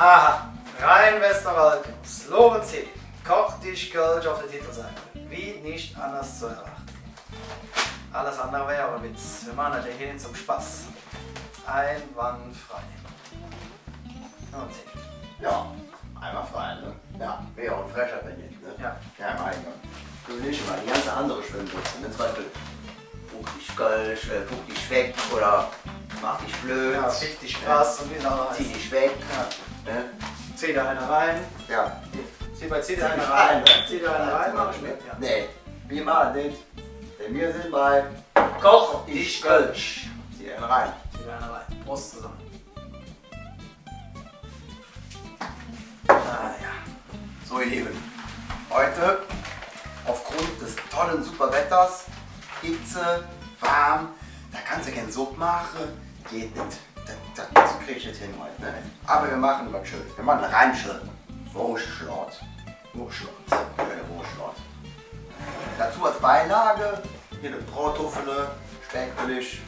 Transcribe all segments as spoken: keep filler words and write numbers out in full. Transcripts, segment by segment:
Aha, Rhein-Westerwald-News. Lorenz He, Koch dich Kölsch auf der Titelseite. Wie nicht anders zu erwarten. Alles andere wäre ein Witz. Wir machen das ja hier nicht zum Spaß. Einwandfrei. Lorenz He. Jo, einwandfrei, ne? Jo, wör jo en Frechheit, wann nit, ne? Jo. Jo, mein Gott. Do nit mol die ganze andere Schwemmwürze, ne? Zum Beispiel Puck dich Kölsch, äh, Puck dich weg oder Mach dich blöd, jo, Fick dich krass un wie se alle heiße. Zieh dich weg, jo, ne? Zieh der eine rein. Jo. Zieh, bei Zieh der eine rein. Zieh dich rein, ne? Zieh der eine rein, mach ich mit, jo. Nee, mir mache nit. Denn mir sin bei Koch dich Kölsch. Zieh der eine rein. Zieh der eine rein. Prost zusammen. Ah, jo. So, ihr Lieben, heute aufgrund des tollen Superwetters, Hitze, warm, do kanns de kein Supp maache, geiht nit. Dat, dat krigg ich nit hin heut, ne? Ävver mer maache jet Schönes. Mer maache en rheinische Wooschschlot. Wooschschlot. Schöne Wooschschlot. Dozo als Beilage hee Brodtuffele, Speck, Öllig,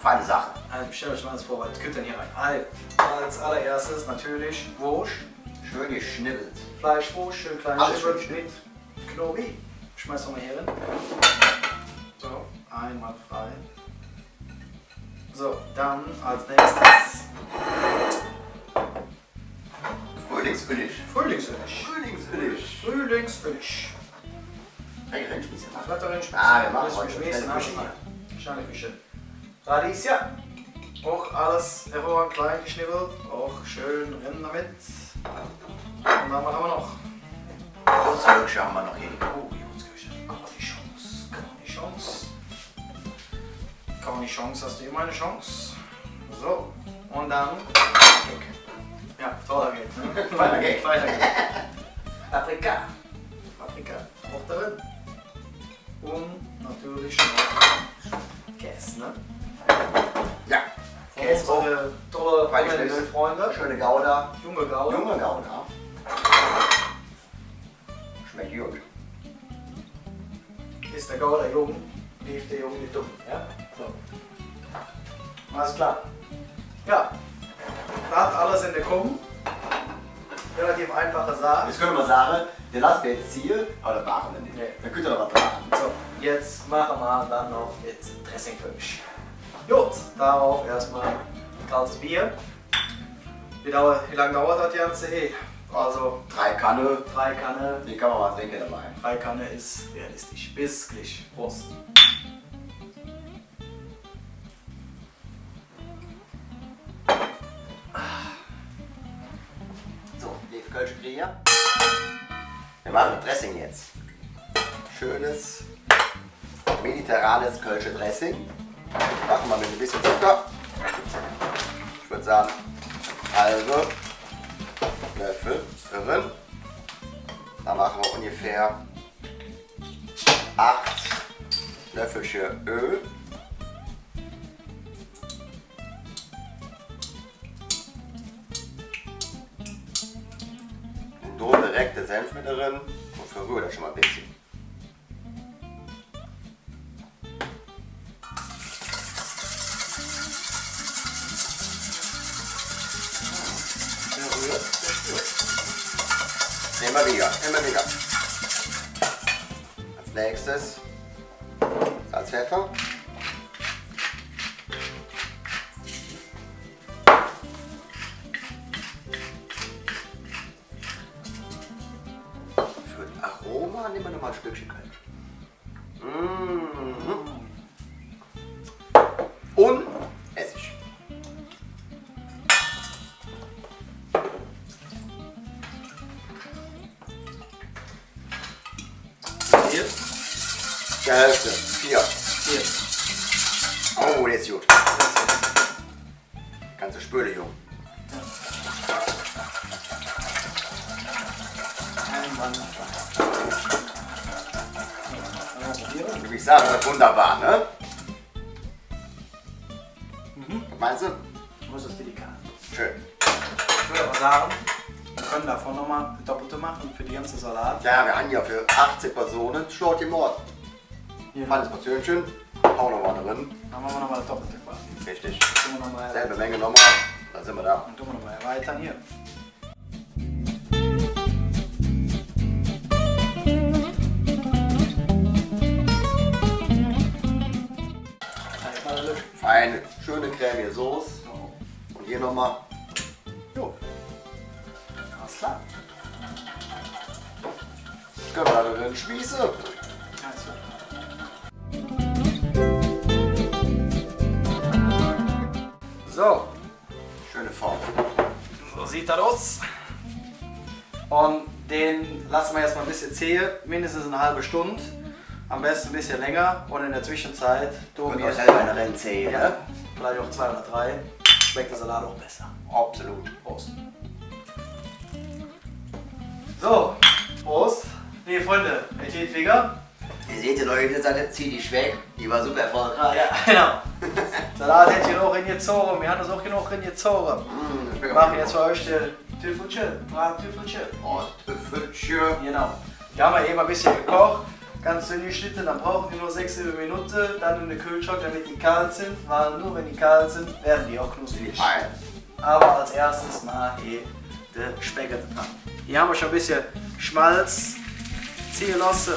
Feine Saach. Alsu, ich stell üch ens vör, wat kütt dann hee eren? Alsu, als allererschtes natörlich Woosch. Schön geschnibbelt. Fleischwoosch, schön klein geschnibbelt. Alles schön geschnibbelt. Mit Knobi. Schmieße mer ens hee eren. Su, einwandfrei. Su, dann als nächstes Fröhlingsöllig. Fröhlingsöllig. Fröhlingsöllig. Fröhlingsöllig. Hey, Rindspieß, ne? Wat, Rindspieß? Ah, mer maache hügg schnell Köche hee. Schnell Köche. Radieschen. Och alles hervor, klein geschnibbelt. Och schön eren domet. Un dann, wat han mer noch? Gewürzgürkche han mer noch hee. Oh, Gewürzgürkche. Cornichons. Cornichons. Cornichons, häs de immer en Chance. Su, un dann jo, toller Gag, ne? Feiner Gag. Feiner Gag. Paprika. Paprika. Och dren. Un natörlich noch Kis, ne? Jo. Vun Kis, unsere tolle, feine, nette Fründe. Schöne Gouda. Junge Gouda. Junge Gouda. Schmeck god. Es der Gouda jung, bliev dä Jung nit dumm, jo? Su. Alles klor. Jo. Dat alles en der Kumm. Relativ einfache Saach. Jetz künnt mer sage, dä looße mer jetz hee, ävver dat maache mer nit. Nä. Do künnt ehr noch jet dran. Su, jetz maache mer dann noch jet Dressing för üch. God, dodrop eesch ens e kaltes Bier. Wie dau-, wie lang dauert dat Ganze? Hey, alsu drei Kanne. Drei Kanne. Die kann mer ens drinke dobei. Drei Kanne es realistisch. Bes glich. Prost. Su, leev kölsche Krieger. Mer maache Dressing jetz. Schönes mediterranes kölsche Dressing. Maache mer met e bessche Zucker. Ich wööd sage, halve Löffel dren. Dann maache mer ungefähr aach Löffelche Öl. Un do direk der Senf met dren un verröhre dat schon ens e bessche. Immer widder, immer widder. Als nächstes Salz, Peffer. För dat Aroma nemme mer noch ens e Stöckche Kölsch. Mhm. Un Essig. Vier? Vier Hälfte. Vier. Vier. Oh, dä es god. Dä es god. Kanns de spöle, Jung. Jo. Einwandfrei. Wööd ich sage, dat wor wunderbar, ne? Mhm. Wat meins de? Dat es delikat. Schön. Ich wööd ävver sage, mer künne dovun noch ens e Doppelte maache för de ganze Salat. Jo, mer han jo för achzig Persone Schlot gemaht. Jo. Feines Portiönche. Haue mer noch ens dren. Dann maache mer noch ens dat Doppelte quasi. Richtig. Dann dun mer noch ens, selve Menge noch ens. Dann sin mer do. Dann dun mer noch ens erweitere hee. Eine schöne cremige Soße. Un hee nochmal. Jo. Alles klar. Künne mer drin schmieße. Su. Schöne Farv. Su süht dat us. Un dä looße mer eets ens e bessche ziehe, mindestens en halve Stund. Am beste e bessche länger. Un en der Zweschezigg dun mer eets ens renziehe, jo, ne? Villeich och zwei oder drei. Schmeck der Salat och besser. Absolut. Prost. Su, Prost. Leev Fründe, et geiht wigger. Ehr seht, de Leut sin ziemlich weg. Die wor super erfolgreich. Jo, genau. Salat hät genog ringezoge, mer han uns och genog ringezoge. Mm, dat schmeck och. Mer maache jetz för üch de Tüffelche, Brattüffelche. Oh, Tüffelche. Genau. Die han mer evvens e bessche gekoch, ganz dönn geschnedde, dann bruche die nor sechs, sibbe Minutte, dann en der Köhlschrank, domet die kald sin, weil nor wann die kald sin, weede die och knusprig. Fein. Ävver als eesch maach ich de Speck dran. Hee han mer ald e bessche Schmalz ziehe looße.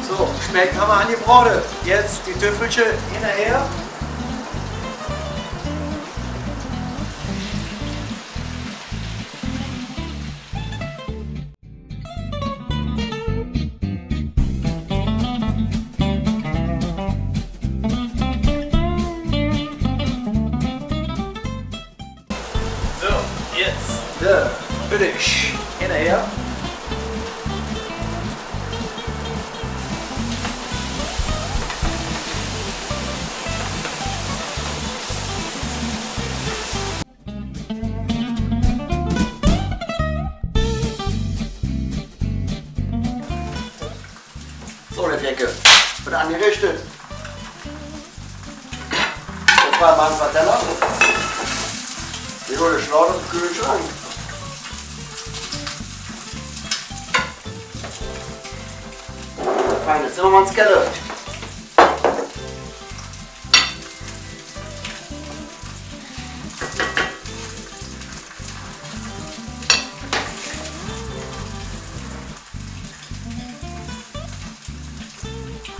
Su, Speck han mer aangebrode. Jetz die Tüffelche hingerher. Su, jetz de Fisch hingerher. Su, de Flecke weed aangericht. Jetz maach mer ens Teller. Mer hole de Schlot us dem Köhlschrank. Feine Zimmermannskeller.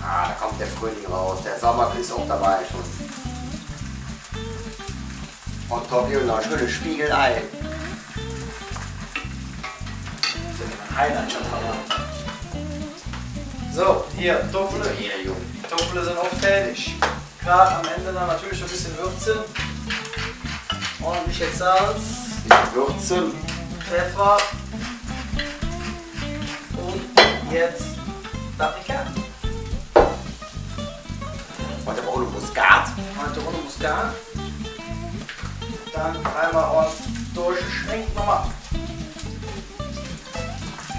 Ah, do kütt der Fröhling erus. Der Sommer es och dobei schon. Un top, hee noch e schönes Spiegelei. Su, hee, Tuffele. Hee, Jung. Tuffele sin och fäädig. Grad am Engk dann natörlich e bessche würze. Ööntlich Salz. Bessche würze. Peffer. Un jetz Paprika. Hügg ohne Muskat. Hügg ohne Muskat. Dann eimol ööntlich durchschwenke nochmol.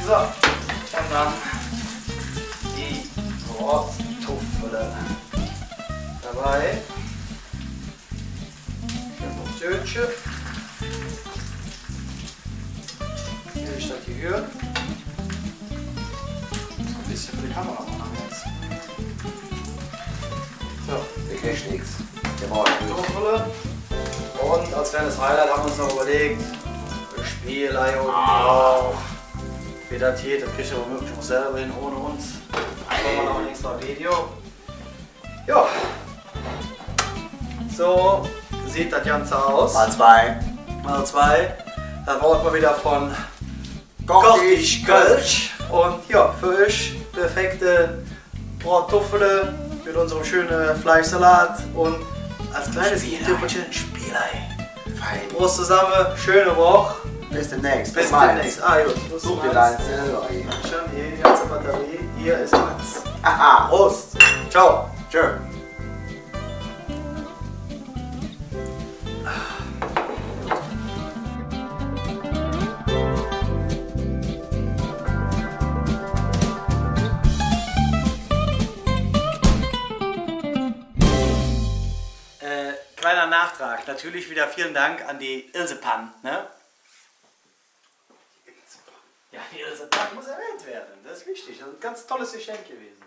Su, un dann die Brodtuffele dobei. Schön Portiönsche. Wie sich dat gehööt. Muss e bessche för de Kamera maache jetz. Su. Dä kritt nix. Dä bruch nix. Tuffele. Un als kleines Highlight han mer uns noch üvverläht, Spiegelei obendrauf. Wie dat geiht, dat kritt ehr womöglich noch selver hin, ohne uns. Maache mer noch e extra Video. Jo. Su süht dat Ganze us. Mol zwei. Mol zwei. Do wor et mol widder vun Koch dich Kölsch. Un jo, för üch perfekte Brodtuffele met unserem schöne Fleischsalat un als kleines Tüffelche Spiegelei. Fein. Pross zosamme, schöne Woch. Bes demnächs. Bes demnächs. Ah, jo. Such dir deins selver. Schön, hee, die ganze Batterie. Hee es Max. Haha, Pross. Ciao. Tschö. Äh, kleiner Nachtrag. Natürlich wieder vielen Dank an die Ilse Pann, ne? Jo, die Ilse Pann muss erwähnt werden. Dat es wichtig. Dat es e ganz tolles Geschenk gewese.